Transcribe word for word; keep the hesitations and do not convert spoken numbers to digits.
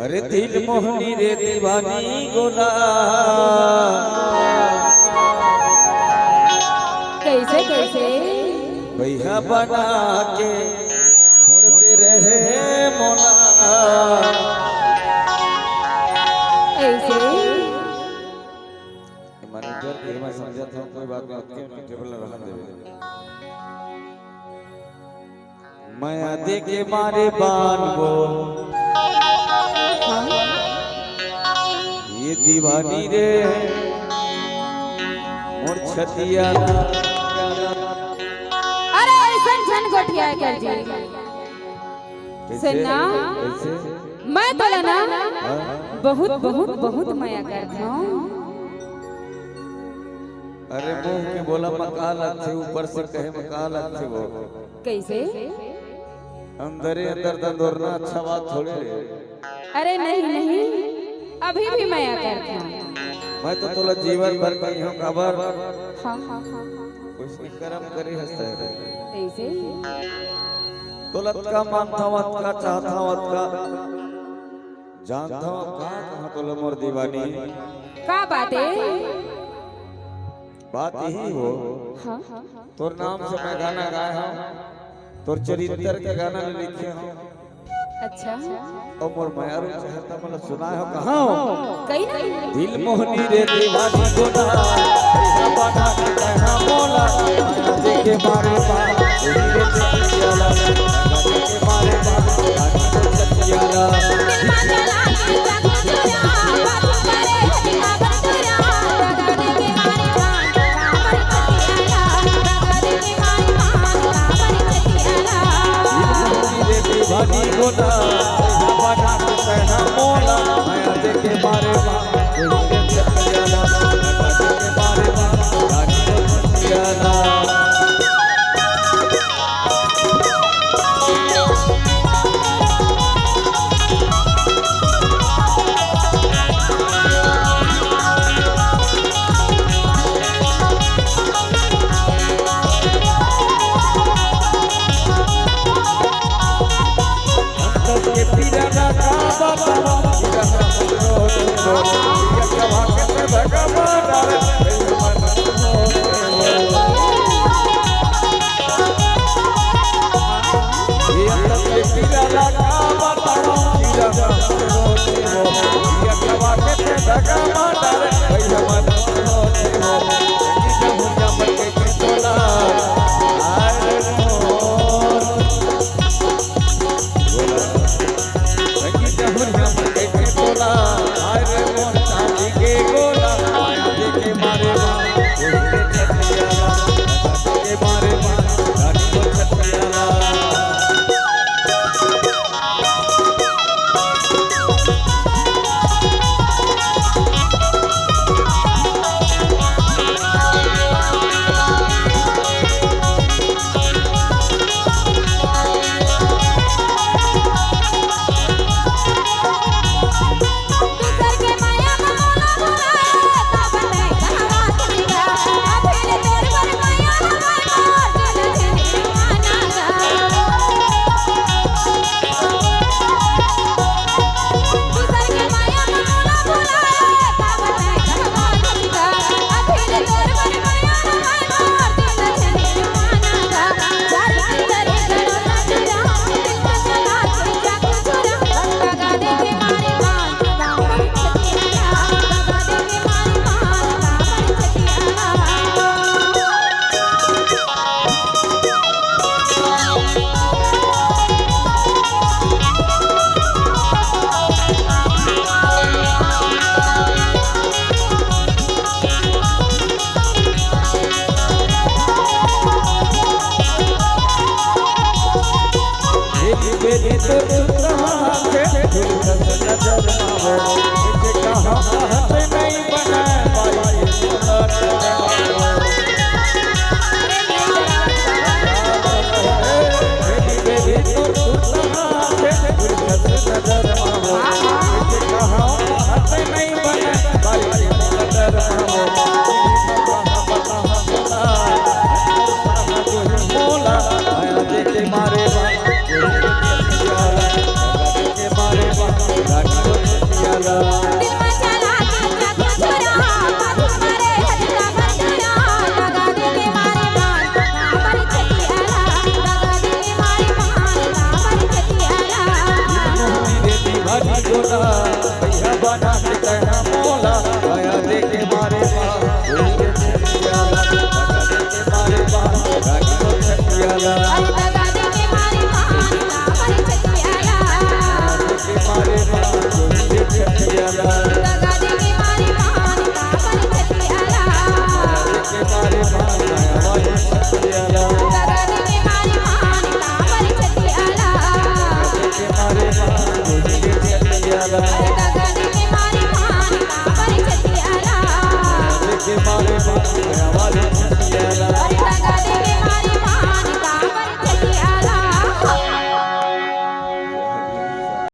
रे दिल मोहनी रे दीवानी गोला। कैसे, कैसे? भैया बना के छोड़ दे रहे मोला। ऐसे? मैनेजर के मैं समझा था, कोई बात नहीं, ओतके मीठे वाला रहन देवे। मया दे के मारे बान वो, ये दीवानी रे मोर छतिया। अरे ऐसन झन गोठिया कर जी। कैसे? सुन ना। कैसे? मैं तोला ना हाँ? बहुत, बहुत, बहुत मया करत हूँ। अरे मुंह के बोला म का लगथे, ऊपर से कहे म का लगथे वो। कैसे? अंदरे अंदर दंदोरना अच्छा बात थोड़े रे। अरे नहीं, नहीं, अभी भी मया करत हूँ। मैं तो तोला जीवन भर कही हूँ, काबर? हाँ, हाँ, हाँ, हाँ। कुछ भी कर्म करे हस तैं। कैसे? तोला अतका मानथंव, अतका चाहथंव, अतका जानथंव, का कहां तोला मोर दीवानी। का बात हे? बात यही हो, हाँ, हाँ, हाँ। तोर नाम से मैं गाना गाए हंव, तोर चरित्र के गाना ल लिखे हंव। अच्छा। अउ मोर मयारू चाहत हे मोला सुनाए हो कहां हो? कहीं नहीं। दिल मोहनी रे दीवानी गोला, ऐसा बना के कहना मोला, देखे मारे बाप, देखे मारे बाप, देखे मारे बाप।